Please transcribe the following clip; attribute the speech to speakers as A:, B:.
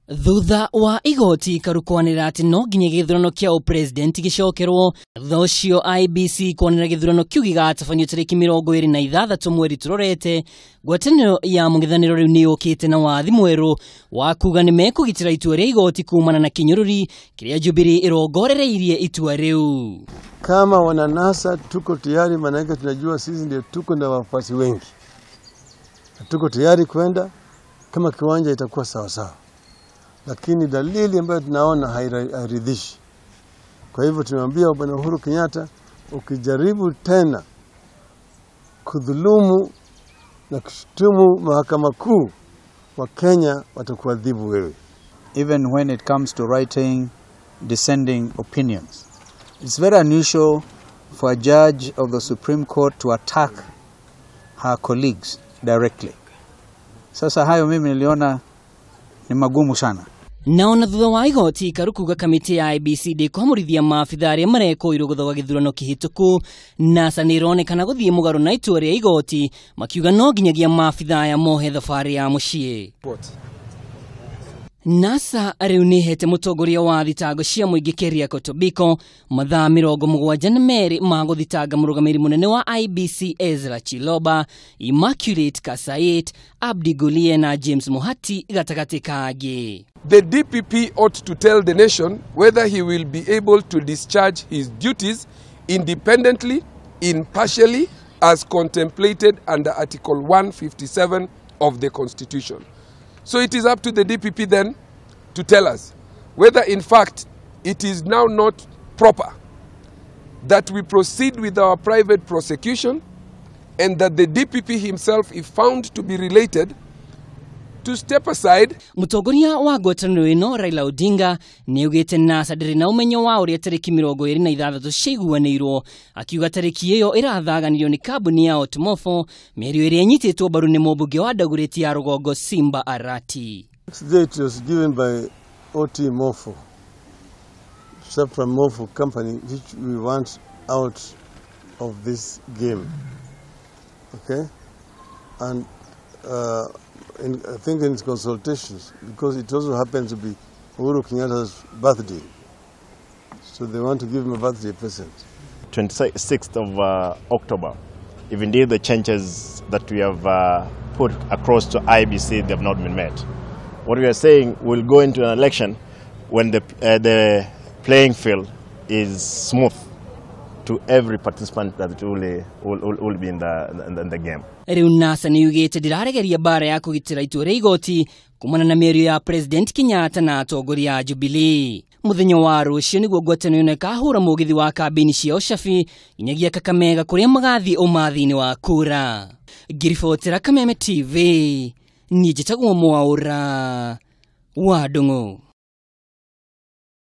A: Thutha wa igoti karukwanĩra atĩ no nginya gĩthurano kĩa ũpresident gĩcokerwo, thutha ũcio IEBC kwanĩra gĩthurano kĩu gĩgatabanio tarĩki 26 mweri tũrorete, ngwatanĩro ya mũng'ethanĩro rĩu nĩ yũkĩte na wathi mwerũ wa kuga nĩ mekũgitĩra itua rĩa igoti kumana na kĩnyũrũri kĩrĩa Jubilee ĩrongorereirie itua rĩu.
B: Kama wananasa tuko tayari, maanake tunajua sisi ndio tuko na wafuasi wengi, tuko tayari kwenda kama kiwanja itakuwa sawa sawa, lakini dalili ambayo tunaona hairidhishi. Kwa hivyo tumemwambia Bwana Uhuru Kenyatta, ukijaribu tena kudhulumu na kushutumu mahakama kuu, wa Kenya watakuadhibu wewe.
C: Even when it comes to writing dissenting opinions, it's very unusual for a judge of the Supreme Court to attack her colleagues directly. Sasa hayo mimi niliona ni magumu sana.
A: Naona thutha wa igoti karukuga kamĩtĩ ya IEBC ndĩkwamũrithia maabitha arĩa marekũirwo gũthoga gĩthurano kĩhĩtũku, NASA nĩ ĩronekana gũthiĩ mũgarũ na itua rĩa igoti, makiuga no nginyagia maabitha aya mohe thabarĩ ya mũciĩ. NASA rĩu nĩ ĩhete mũtongoria wa thitango cia mũingĩ Keriako Tobiko mathaa 72 ma gũthitanga mũrũgamĩrĩri mũnene wa IEBC Ezra Chiloba, Immaculate Kasait, Abdi Gulie na James Muhati gatagatĩ kangĩ.
D: The DPP ought to tell the nation whether he will be able to discharge his duties independently, impartially, as contemplated under Article 157 of the Constitution. So it is up to the DPP then to tell us whether in fact it is now not proper that we proceed with our private prosecution and that the DPP himself, if found to be related, to step aside.
A: Mũtongoria wa ngwatanĩro ĩno Raila Odinga nĩ augĩte NASA ndĩrĩ na ũmenyo wa ũrĩa tarĩki 26 ciaiguanĩirwo, akiuga tarĩki ĩyo ĩrathaganirio nĩ kambuni ya Otmofo, mĩario ĩrĩa ĩnyitĩtwo mbaru nĩ mũmbunge wa Dagoretti ya rũgongo Simba Arati.
B: This date was given by OT Mofo, Safra Mofo company, which we want out of this game. Okay? And I think in consultations, because it also happens to be Uhuru Kenyatta's birthday. So they want to give him a birthday present.
E: 26th of October, if indeed the changes that we have put across to IEBC, they have not been met. What we are saying, we'll go into an election when the playing field is smooth to every participant that will be in the game.
A: Rĩu NASA nĩ yugĩte ndĩraregeria mbara ya kũgitĩra itua rĩa igoti kumana na mĩario ya President Kenyatta na atongoria a Jubilee. Mũthenya wa rũciũ nĩguo ngwatanĩro ĩno ĩkahũra mũgithi wa kambĩini cia ũcabi nginyagia Kakamega kũrĩa magathiĩ ũmathi-inĩ wa kura. Ngĩribotera Kameme TV, niĩ njĩtagwo Mwaũra wa Ndung'u.